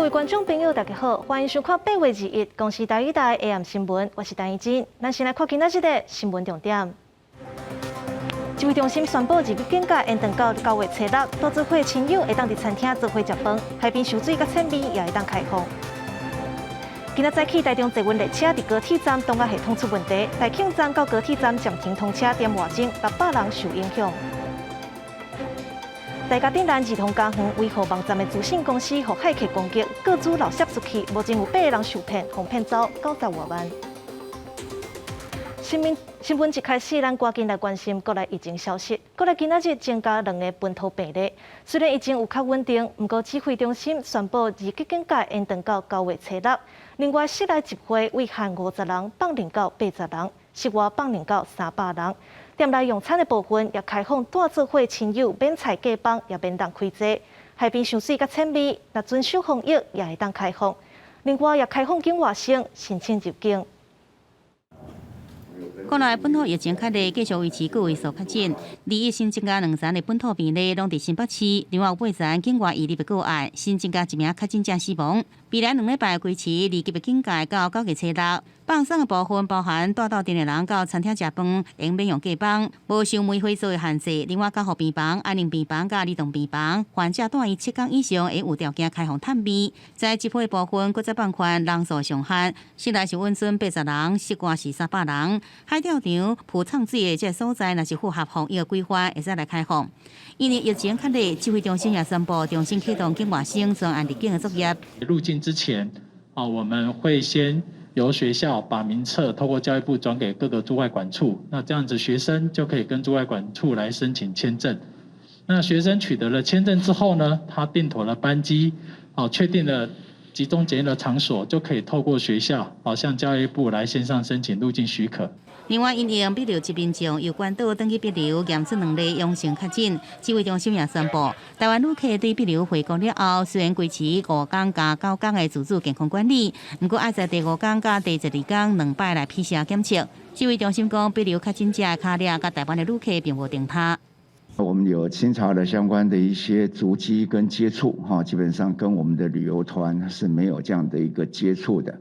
位觀眾朋友，大家好，歡迎收看8月21公視台語台 AM 新聞，我是陳怡靜。咱先來看今仔日的新聞重點。指揮中心宣布，二級警戒延長到9月初6，帶做伙親友會當佇餐廳做伙食飯，海濱泅水佮潛味也會當開放。今仔早起，台中捷運列車佇高鐵站動壓系統出問題，大慶站到高鐵站暫停通車點外鐘，600人受影響。大家頂蘭兒童家園維護網站的資訊公司予駭客攻擊，個資漏洩出去，目前有八個人受騙，予騙走90外萬。新聞新聞一開始，咱趕緊來關心國內疫情消息。國內今仔日增加兩個本土病例，雖然疫情有較穩定，毋過指揮中心宣布二級警戒延長到9月初六。另外，室內集會為限50人放寬到80人，室外放寬到300人。店內用餐的部分也開放，帶做伙親友免菜價放，也免人開坐。海邊泅水佮潛味，若遵守防疫也會當開放。另外，也開放境外生申請入境。國內本土疫情較熱，繼續維持個位數確診。21新增加兩例的本土病例，攏佇新北市。另外有八例境外移入的個案，新增加一名確診者死亡。未來2禮拜維持二級的警戒到9月初六。放鬆的部分包含帶鬥陣的人到餐廳食飯，會免用隔板，無受門會所的限制。另外，加護病房、安寧病房佮兒童病房，患者蹛院7天以上，會有條件開放探病。在集會部分，閣再放寬人數上限，室內是允准80人，室外是300人。海釣場、浮沖水的這个所在，若是符合防疫的規範，會使來開放。因為疫情較熱，指揮中心也宣布重新啟動境外生專案入境的作業。入境之前，啊，我們會先由學校把名冊透過教育部轉給各個駐外館處，那這樣子學生就可以跟駐外館處來申請簽證。那學生取得了簽證之後呢，他訂妥了班機，哦，確定了集中檢疫的場所，就可以透過學校，哦，向教育部來線上申請入境許可。另外，因應帛琉籍民眾由關島轉去帛琉驗出兩例陽性確診，指揮中心也宣布，台灣旅客對帛琉回國了後，雖然維持5天加9天的自主健康管理，毋過愛在第五天佮第十二天兩擺來 PCR 檢測。指揮中心講，帛琉確診者的跤跡佮台灣的旅客並無重疊。我們有清查了相關的一些足跡跟接觸，哈，基本上跟我們的旅遊團是沒有這樣的一個接觸的。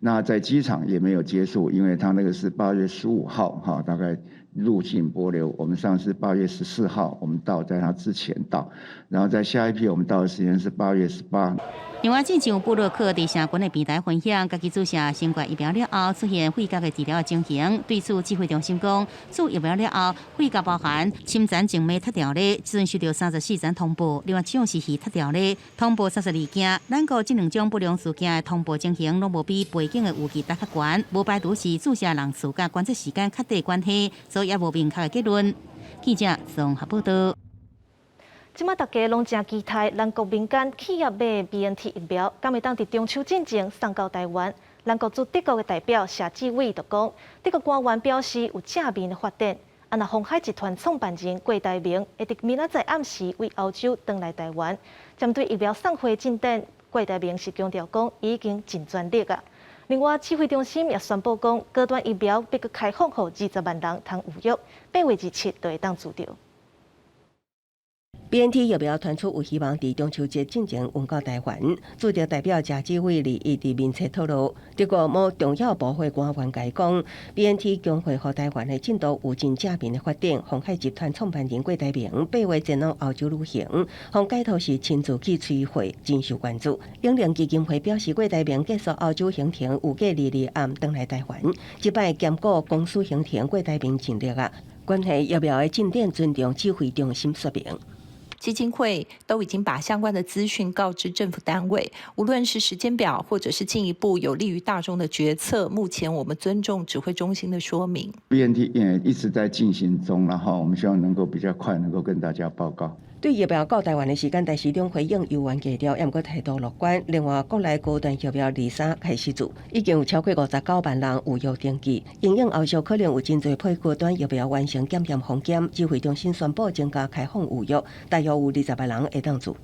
那在機場也沒有接觸，因為他那個是8月15號，哈，大概入境帛琉。我們上次8月14號，我們到在他之前到，然後在下一批我們到的時間是8月18。另外，之前有部落客佇社群的平台分享，家己注射新冠疫苗了後出現肺結的治療的情形。對此，指揮中心講，注疫苗了後，肺結包含深層靜脈脫掉咧，這陣收到34件通報；另外一種是耳脫掉咧，通報32件。咱國這兩種不良事件的通報情形，攏無比背景的有記得較懸，無排除是注射人次佮觀察時間較短關係，所以猶無明確的結論。記者綜合報道。這馬大家攏誠期待，咱國民間企業買的 BNT 疫苗，敢會當佇中秋進前送到台灣？咱國駐德國的代表謝志偉就講，德國官員表示有正面的發展。啊，若鴻海集團創辦人郭台銘會佇明仔載暗時對歐洲轉來台灣，針對疫苗送貨進展，郭台銘是強調講已經盡全力啊。另外，指揮中心也宣布講，高端疫苗欲閣開放予20萬人通預約，8月27就會當注著。 BNT 疫苗傳出有希望佇中秋節進前運到台灣。駐德代表謝志偉21佇面冊透露，德國某重要部會官員共伊講，BNT 供貨予台灣的進度有真正面的發展。鴻海集團創辦人郭台銘8月前往歐洲旅行，予解套是親自去催貨，真受關注。永齡基金會表示，郭台銘結束歐洲行程，預計22暗轉來台灣。這擺兼顧公司行程，郭台銘盡力啊。關係疫苗的進展，尊重指揮中心說明。基金會都已經把相關的資訊告知政府單位，無論是時間表，或者是進一步有利於大眾的決策，目前我們尊重指揮中心的說明。 BNT 也一直在進行中，然後我們希望能夠比較快能夠跟大家報告。對疫苗到台灣的時間，陳時中回應猶原低調，猶毋過態度樂觀。另外，國內高端疫苗23開始注，已經有超過59萬人預約登記。因應後續可能有真濟批高端疫苗完成檢驗風險，指揮中心宣布增加開放預約，大約有20萬人會當注。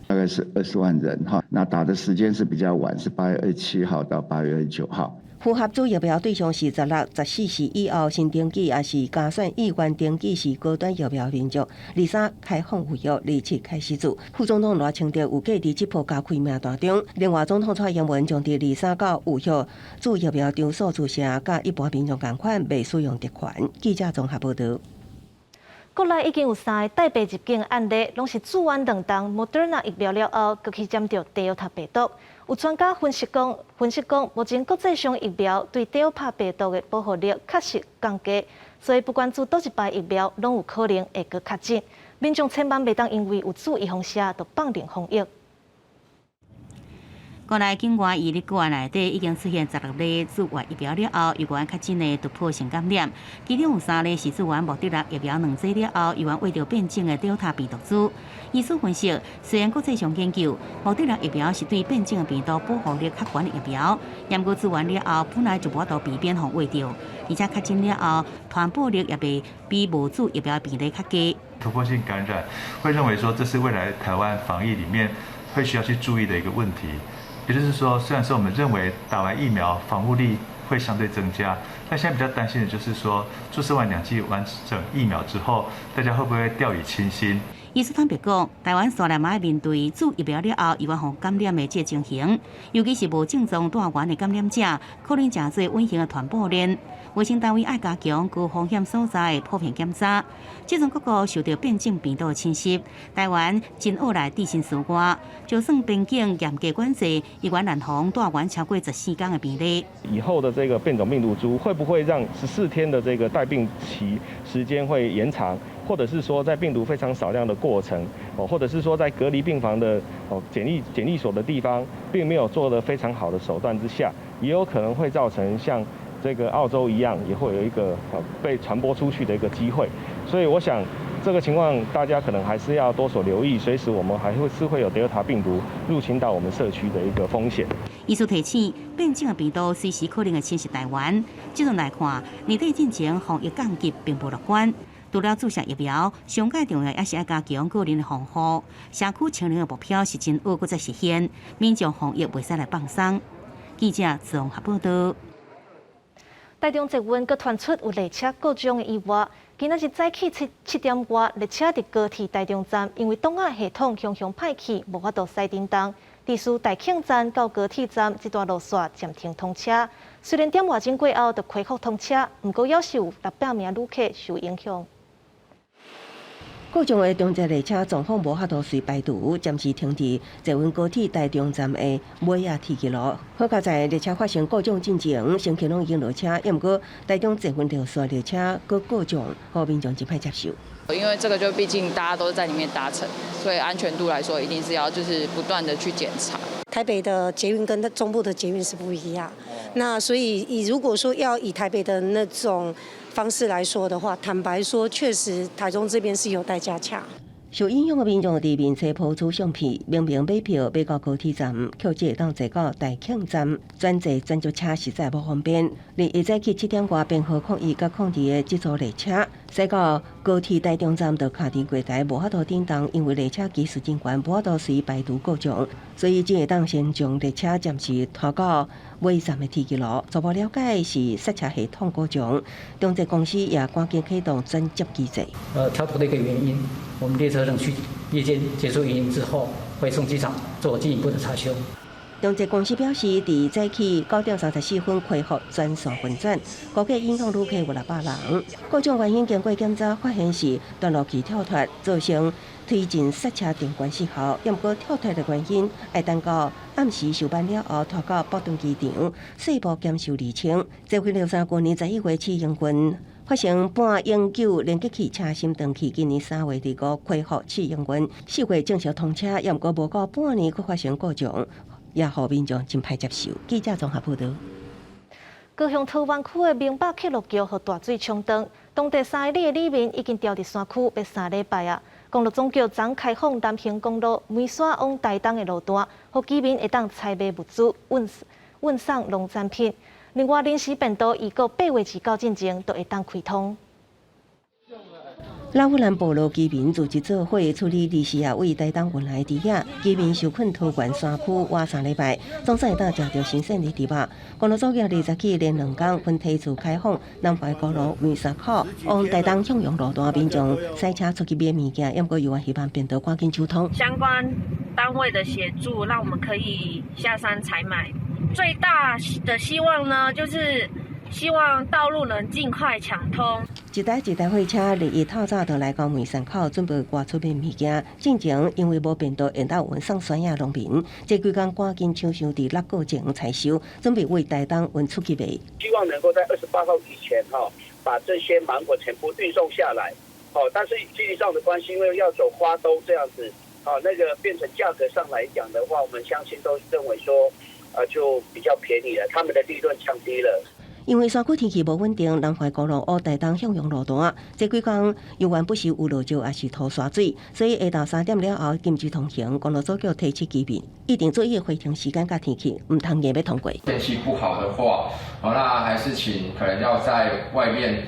大概是20萬人哈，那打的時間是比較晚，是8月27號到8月29號。符合注疫苗對象是16、14歲以後新登記，抑是加選意願登記是高端疫苗民眾。23開放預約，27開始注。副總統賴清德預計佇這波加開名單中。另外，總統蔡英文將佇23到預約注疫苗場所注射，佮一般民眾仝款袂使用特權。記者綜合報導。國內已經有三个帶病入境案例，攏是注完兩劑莫德納疫苗了後，閣去染著德爾塔病毒。有專家分析講，目前國際上疫苗對德爾塔病毒的保護力確實降低，所以不管注佗一擺疫苗，攏有可能會閣確診。民眾千萬袂當因為有注預防射就放任防疫。國內境外移入個案內底已經出現16例注完疫苗了後，猶原確診的突破性感染，其中有三例是注完莫德納疫苗兩劑了後，猶原秽著變種的德爾塔病毒株。醫師分析，雖然國際上研究莫德納疫苗是對變種的病毒保護力較懸的疫苗，毋過注完了後本來就無法度避免予秽著，而且確診了後傳播力也袂比無注疫苗的病例較低。突破性感染會認為說，這是未來台灣防疫裡面會需要去注意的一個問題。也就是說，雖然說我們認為打完疫苗防護力會相對增加，但現在比較擔心的就是說，注射完兩劑完整疫苗之後，大家會不會掉以輕心？醫師坦白講，台灣煞來嘛愛面對注疫苗了後，猶原予感染的這個情形，尤其是無症狀帶原的感染者，可能成做隱形的傳播鏈。衛生單位愛加強高風險所在的普遍檢查。這陣各國受著變種病毒的侵襲，台灣真惡來置身事外。就算邊境嚴格管制，猶原難防帶原超過14天的病例。以後的這個變種病毒株會不會讓十四天的這個帶病期時間會延長？或者是說在病毒非常少量的過程，哦，或者是說在隔離病房的哦檢疫所的地方，並沒有做得非常好的手段之下，也有可能會造成像這個澳洲一樣，也會有一個被傳播出去的一個機會。所以我想這個情況大家可能還是要多所留意，隨時我們還會是會有德爾塔病毒入侵到我們社區的一個風險。醫師提醒，變種的病毒隨時可能會侵襲台灣。這種來看，年底進前防疫降級並不樂觀。除了注射疫苗，上蓋重要也是愛加強個人的防護。社區清零的目標是真愛閣再實現，民眾防疫袂使來放鬆。記者綜合報導。台中捷運閣傳出有列車故障的意外，今仔日早起7點外，列車佇高鐵台中站，因為擋仔系統雄雄歹去，無法度駛振動，致使大慶站到高鐵站這段路線暫停通車。雖然點外鐘過後就恢復通車，毋過猶是有600名旅客受影響。故障的中捷列車狀況無法度隨排除，暫時停佇捷運高鐵台中站的尾仔鐵枝路。好佳哉列車發生故障進前，乘客攏已經落車，毋過台中捷運路線列車閣故障，予民眾真歹接受。因為這個就畢竟大家都在裡面搭乘，所以安全度來說，一定是要就是不斷的去檢查。台北的捷運跟中部的捷運是不一樣，那所以以如果說要以台北的那種方式來說的話，坦白說，確實台中這邊是有待加強。受影響的民眾佇面冊鋪出相片，明明買票買到高鐵站，卻只會當坐到大慶站，轉坐轉接車實在無方便。而一早起7點外編號01佮02的這組列車，駛到高鐵台中站就卡佇月台，無法度振動，因為列車技術人員無法度隨排除故障，所以只會當先將列車暫時拖到尾站的鐵枝路。初步了解是剎車系統故障，中捷公司也趕緊啟動轉接機制。跳脫的一個原因，我們列車仍需夜間結束營運之後，會送機廠做進一步的查修。中捷公司表示，佇早起9點34分恢復全線運轉，估計影響旅客有600人。故障原因經過檢查，發現是斷路器跳脫，造成推進剎車電關失效。毋過跳脫的原因，愛等到暗時收班了後，拖到北屯機場細部檢修釐清。捷運六三舊年11月試營運，發生半永久連結器車芯斷去，今年3月25恢復試營運，4月正式通車，毋過無夠半年，閣發生故障。也予民眾真歹接受。記者綜合報導。高雄桃園區的明北客路橋予大水沖斷，當地3里的里民已經牢佇山區欲3禮拜啊。公路總局昨開放南橫公路梅山往台東的路段，予居民會當採買物資運送農產品。另外，臨時便道預告8月2號進前都會當開通。老虎南部落居民組織做伙處理二四仔對台東運來的豬仔，居民受困桃園山區倚3禮拜，總算會當食著新鮮的豬肉。公路總局20日起連兩工分梯次開放南橫公路梅山口往台東向陽路段，民眾駛車出去買物件，毋過猶原希望變道趕緊暢通。相關單位的協助，讓我們可以下山採買。最大的希望呢，就是希望道路能盡快搶通。一台一台貨車21透早就來到梅山口，準備外出買物件。進前因為無便道，會當運送酸仔農民，這幾工趕緊搶收佇六個前採收，準備對台東運出去賣。希望能夠在28號以前，哈，把這些芒果全部運送下來。哦，但是距離上的關係，因為要走花東這樣子，哦，那個變成價格上來講的話，我們相信都認為說，就比較便宜了，他們的利潤降低了。因為山區天氣無穩定，南橫公路往台東向陽路段，這幾工猶原不時有落石，抑是土沙水，所以下晝3點了後禁止通行。公路總局提醒居民，一定注意回程時間佮天氣，毋通硬欲通過。天氣不好的話，哦，那還是請可能要在外面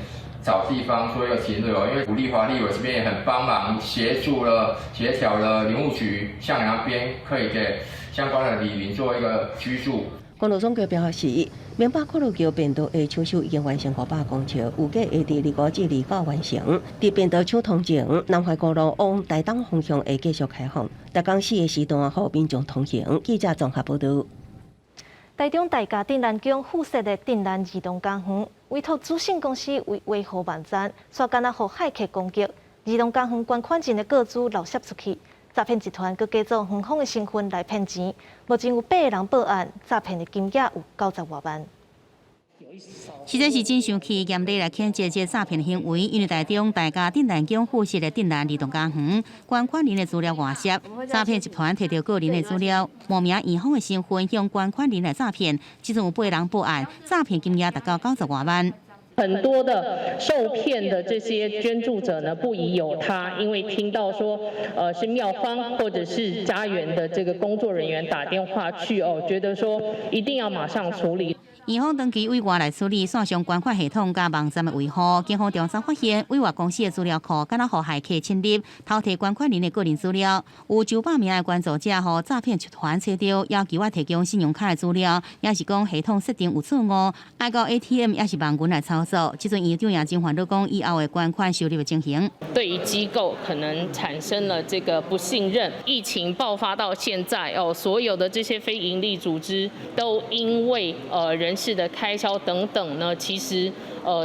找地方做一個停留，因為伍麗華立委這邊也很幫忙協助了協調了林務局向陽邊可以給相關的里民做一個居住。公路總局表示，明北闊落橋便道的搶修已經完成500公尺，預計會佇25至29完成。佇便道搶通前，南橫公路往台東方向會繼續開放，逐工四個時段予民眾通行。記者綜合報導。台中大甲鎮瀾宮附設的鎮瀾兒童家園，委託資訊公司維維護網站，煞敢若予駭客攻擊，兒童家園捐款人的個資流洩出去。詐騙集團閣假做園方的身份來騙錢，目前有八個人報案，詐騙的金額有90外萬。實在是真生氣，嚴厲來譴責這詐騙行為。因為台中大甲鎮瀾宮附設的鎮瀾兒童家園，捐款人的資料外洩，詐騙集團提著個人的資料，冒名園方的身份向捐款人來詐騙，這陣有八人報案，詐騙金額達到90外萬。很多的受騙的這些捐助者呢，不疑有他，因為聽到說，是廟方或者是家園的這個工作人員打電話去哦，覺得說一定要馬上處理。園方長期委外來處理線上捐款系統佮網站的維護，警方調查發現，委外公司的資料庫敢若予駭客侵入，偷提捐款人的個人資料，有900名的捐助者予詐騙集團揣著，要求愛提供信用卡的資料，抑是講系統設定有錯誤，愛到 ATM 抑是網銀來操作。這陣園長也真煩惱，講以後的捐款收入的情形。對於機構可能產生了這個不信任。疫情爆發到現在哦，所有的這些非營利組織都因為人事的開銷等等呢，其實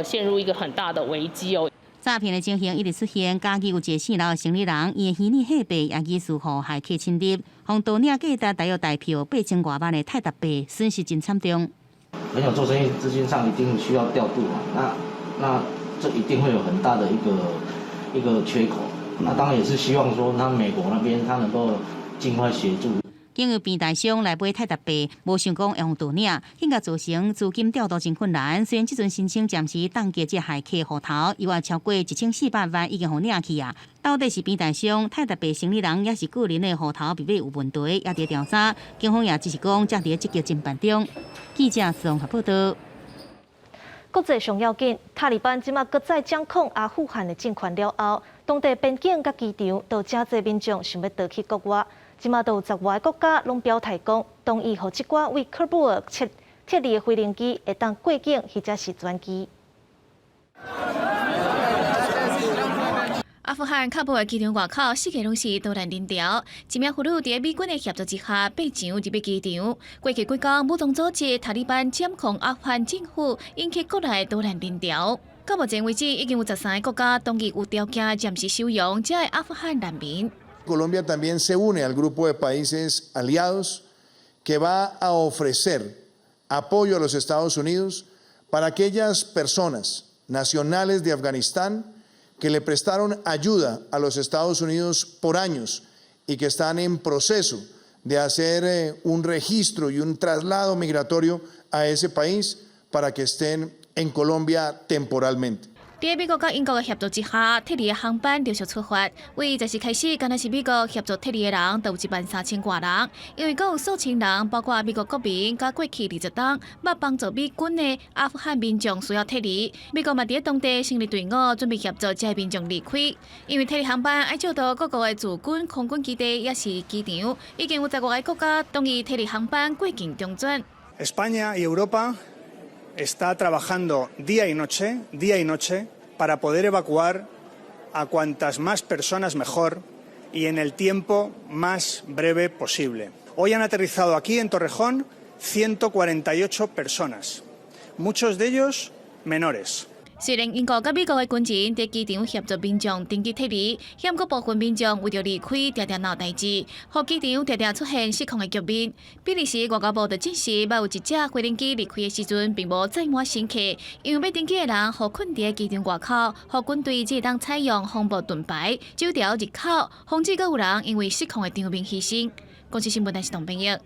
陷入一個很大的危機哦。詐騙的情形一直出現，家己有一個四樓的生理人，伊的虛擬貨幣也疑似予駭客侵入，予盜領價值大約台票8000外萬的泰達幣，損失真慘重。朋友做生意，資金上一定需要調度嘛，那這一定會有很大的一個缺口。那當然也是希望說，他美國那邊他能夠盡快協助。經由平台商來買泰達幣，無想講會予盜領，更加造成資金調度真困難。雖然這陣申請暫時凍結這駭客戶頭，猶原超過1400萬已經予領去啊。到底是平台商、泰達幣生理人，抑是個人的戶頭密碼有問題，也佇調查。警方也只是講，正佇積極偵辦中。記者綜合報導。國際上要緊，塔利班這馬閣再掌控阿富汗的政權了後，當地邊境佮機場都誠濟民眾想欲逃去國外。這馬都有10外個國家攏表態講，同意予這寡對喀布爾撤撤離的飛行機會當過境或者是轉機。阿富汗喀布爾機場外口四界攏是逃難人潮，一名婦女佇美軍的協助之下，爬牆入去機場。過去幾工，武裝組織塔利班掌控阿富汗政府，引起國內逃難人潮。到目前為止，已經有13個國家同意有條件暫時收容這个阿富汗難民。 Colombia también se une al grupo de países aliados que va a ofrecer apoyo a los Estados Unidos para aquellas personas nacionales de Afganistán que le prestaron ayuda a los Estados Unidos por años y que están en proceso de hacer un registro y un traslado migratorio a ese país para que estén en Colombia temporalmente. 佇佇美國佮英國的協助之下，撤離的航班陸續出發。為十四開始，敢若是美國協助撤離的人，就有1萬3千外人。因為閣有數千人，包括美國國民，佮過去20冬捌幫助美軍的阿富汗民眾需要撤離。美國嘛佇當地成立隊伍，準備協助這些民眾離開。因為撤離航班愛借道各國的駐軍空軍基地，抑是機場，已經有10外个國家同意撤離航班過境中轉。 España y Europa está trabajando día y noche, día y noche, para poder evacuar a cuantas más personas mejor y en el tiempo más breve posible. Hoy han aterrizado aquí en Torrejón 148 personas, muchos de ellos menores. 雖然英國佮美國的軍人佇機場協助民眾登機撤離，毋過部分民眾為著離開，定定鬧代誌，予機場定定出現失控的局面。比利時外交部就證實，捌有一架飛行機離開的時陣，並無載滿乘客，因為欲登機的人予困佇機場外口，予軍隊只會當採用防暴盾牌阻牢入口，防止閣有人因為失控的場面犧牲。公視新聞台是董編譯。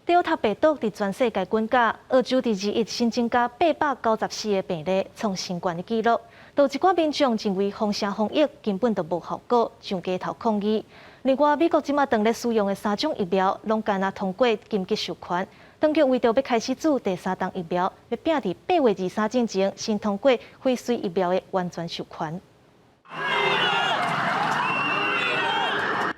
德爾塔病毒佇全世界滾價，澳洲佇21新增加894個病例，創新懸的紀錄。有一寡民眾認為封城防疫根本就無效果，上街頭抗議。另外，美國這馬當咧使用的三種疫苗，攏干焦通過緊急授權。當局為著欲開始注第三筒疫苗，欲拚佇8月23進前先通過輝瑞疫苗的完全授權。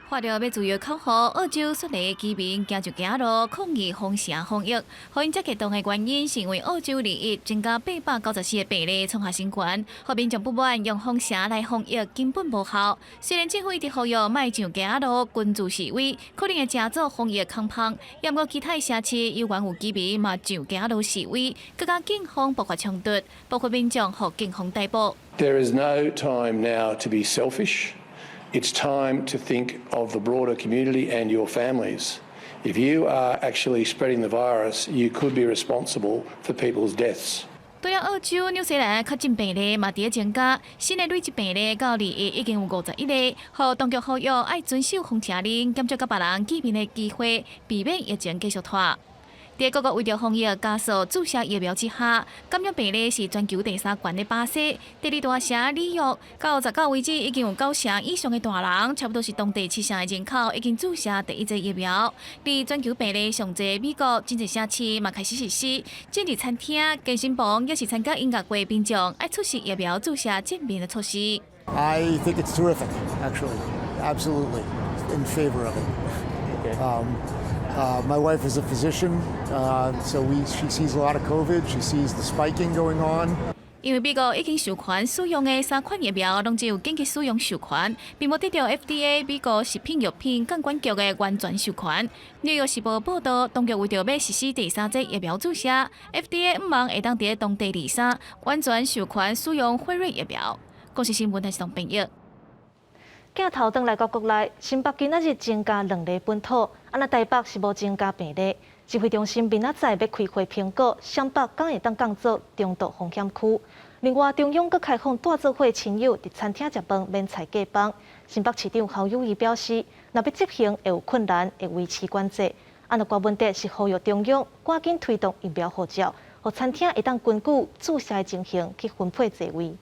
發著欲自由口號，澳洲雪梨居民行上街路抗議封城防疫。予𪜶遮激動的原因，是因為澳洲21增加894個病例創下新高，予民眾不滿用封城來防疫根本無效。雖然政府一直呼籲莫上街路群聚示威，可能會成做防疫空縫。毋過其他的城市猶原有居民嘛上街路示威，閣佮警方爆發衝突，部分民眾予警方逮捕。 There is no time now to be selfish. It's time to think of the broader community and your families. If you are actually spreading the virus, you could be responsible for people's deaths. 除了澳洲、紐西蘭確診病例嘛佇咧增加，新的累積病例到21已經有51個。予當局呼籲愛遵守封城令，減少佮別人見面的機會，避免疫情繼續拖。佇各國為著防疫加速注射疫苗之下，感染病例是全球第三懸的巴西，第二大城里約，到19為止已經有九成以上的大人，差不多是當地七成的人口已經注射第一劑疫苗。佇全球病例上濟美國，真濟城市嘛開始實施，進入餐廳、健身房，抑是參加音樂會民眾愛出示疫苗注射證明的措施。 I think it's terrific, actually, absolutely in favor of it. My wife is a physician, so she sees a lot of COVID. She sees the spiking going on. 因為美國已經授權使用的三款疫苗，攏只有緊急使用授權，並無得到 FDA 美國食品藥品監管局的完全授權。紐約時報報道，當局為著欲實施第三劑疫苗注射，FDA 向望會當佇當地23完全授權使用輝瑞疫苗。公視新聞台是編譯。鏡頭轉來到國內，新北今仔日增加兩例本土，啊若台北是無增加病例。指揮中心明仔載欲開會評估，雙北敢會當降做中度風險區。另外，中央閣開放帶做伙親友佇餐廳食飯免菜價放。新北市長侯友宜表示，若欲執行會有困難，會維持管制。啊若郭文哲是呼籲中央趕緊推動疫苗護照，予餐廳會當根據注射的情形去分配座位。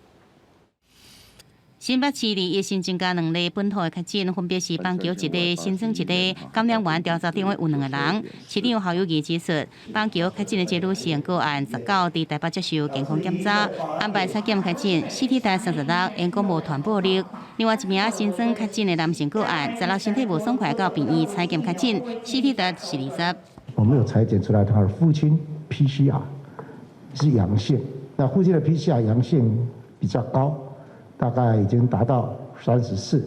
新北市21新增加兩例本土的確診，分別是板橋一例、新莊一例，感染源調查中的有兩個人。市長侯友宜指出，板橋確診的這女性個案19佇台北接受健康檢查，安排採檢確診，CT 值36，因講無傳播力。另外一名新莊確診的男性個案，16身體無爽快到病院採檢確診，CT 值是20。我們有採檢出來，他的父親 PCR 是陽性，那父親的 PCR 陽性比較高。大概已經達到34，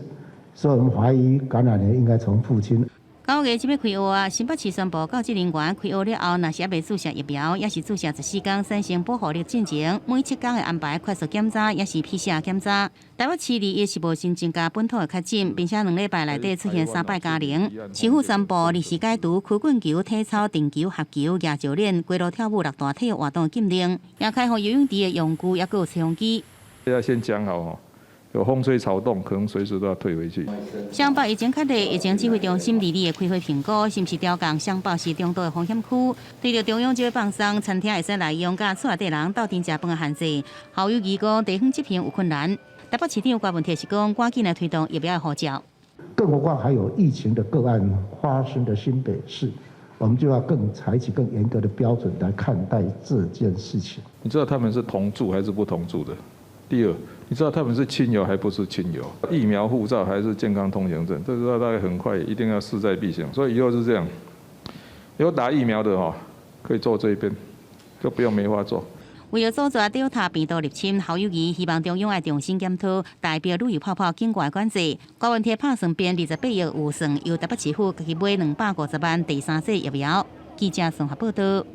所以我們懷疑感染源應該從父親。 9月這欲開學啊，新北市宣布，教職人員開學了後，若是猶未注射疫苗，抑是注射14天產生保護力進前，每7天會安排快速檢查，抑是 PCR 檢查。台北市21是無新增加本土的確診，並且兩禮拜內底出現三擺加零。市府宣布臨時解除曲棍球、體操、擲球、合球、舉石鏈、街路跳舞六大體育活動的禁令，也開放游泳池的用具，抑閣有吹風機。要先講好吼，有風吹草動，可能隨時都要退回去。雙北疫情確認，疫情指揮中心二日的開會評估，是毋是調降雙北市中度的風險區？對著中央這個放鬆，餐廳會使來用，佮厝內底人鬥陣食飯的限制。侯友宜講地方執行有困難。台北市長郭文鐵是講，趕緊來推動疫苗的護照。更何況還有疫情的個案發生的新北市，我們就要更採取更嚴格的標準來看待這件事情。你知道他們是同住還是不同住的？第二，你知道他們是親友還不是親友？疫苗護照還是健康通行證？這個大概很快一定要勢在必行，所以以後是這樣，有打疫苗的哈，可以坐這邊，就不用梅花座。為了阻絕 Delta 病毒入侵，侯友宜希望中央愛重新檢討代表旅遊泡泡境外管制。郭文鐵拍算編28億預算，由台北市府家己買250萬第三劑疫苗。記者綜合報道。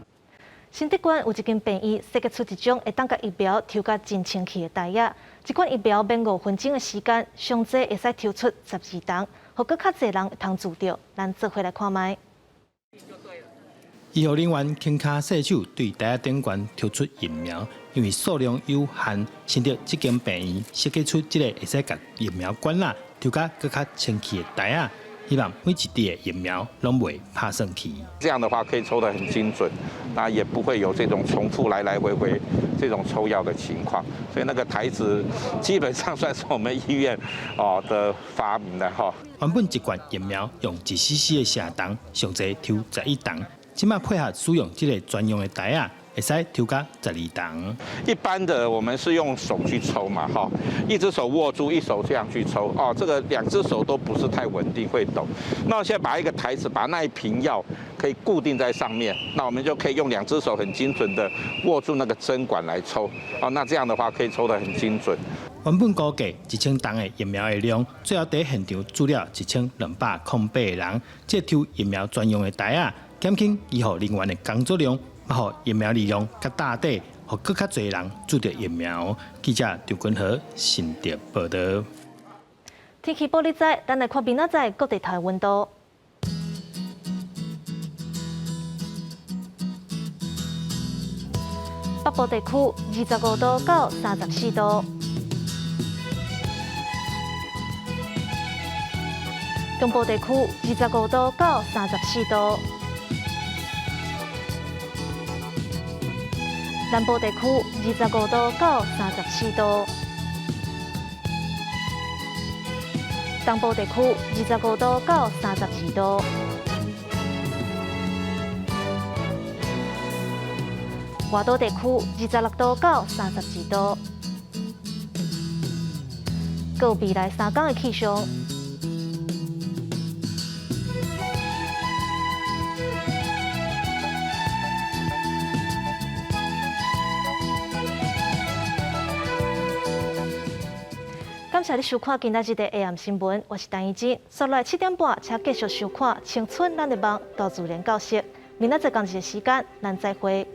新竹縣有一間病院設計出一種會當共疫苗抽甲真清氣的袋仔，一罐疫苗免5分鐘的時間，上濟會使抽出12筒，予閣較濟人會通注著。咱做伙來看覓。醫護人員輕跤細手對袋仔頂懸抽出疫苗，因為數量有限，新竹這間病院設計出這個會使共疫苗管仔抽甲閣較清氣的袋仔。希望每一滴的疫苗攏袂拍散去。這樣的話可以抽得很精準，那也不會有這種重複來來回回這種抽藥的情況。所以那個台子基本上算是我們醫院哦的發明的哈。原本一罐疫苗用1 cc 的射筒，上濟抽11筒，這馬配合使用這個專用的台仔，會使抽甲12筒。一般的我們是用手去抽嘛，哈，一隻手握住，一手這樣去抽，哦，這個兩隻手都不是太穩定，會抖。那我現在把一個台子，把那一瓶藥可以固定在上面，那我們就可以用兩隻手很精準的握住那個針管來抽，哦，那這樣的話可以抽得很精準。原本估計1000筒的疫苗的量，最後佇現場注了1208個人，這抽疫苗專用的台仔，減輕醫護人員的工作量。予疫苗利用較大底，予閣較濟人注著疫苗。記者張君和新竹報道。天氣報你知，咱來看明仔載各地頭的溫度。北部地區25度到34度，中部地區25度到34度。南部地區25度到34度，東部地區25度到32度，外島地區26度到32度。閣有未來3天的氣象。感謝你收看今仔日的 AM 新聞，我是陳怡靜。接落來7點半，請繼續收看《青春咱的夢》大自然教室。明仔載仝一个時間，咱再會。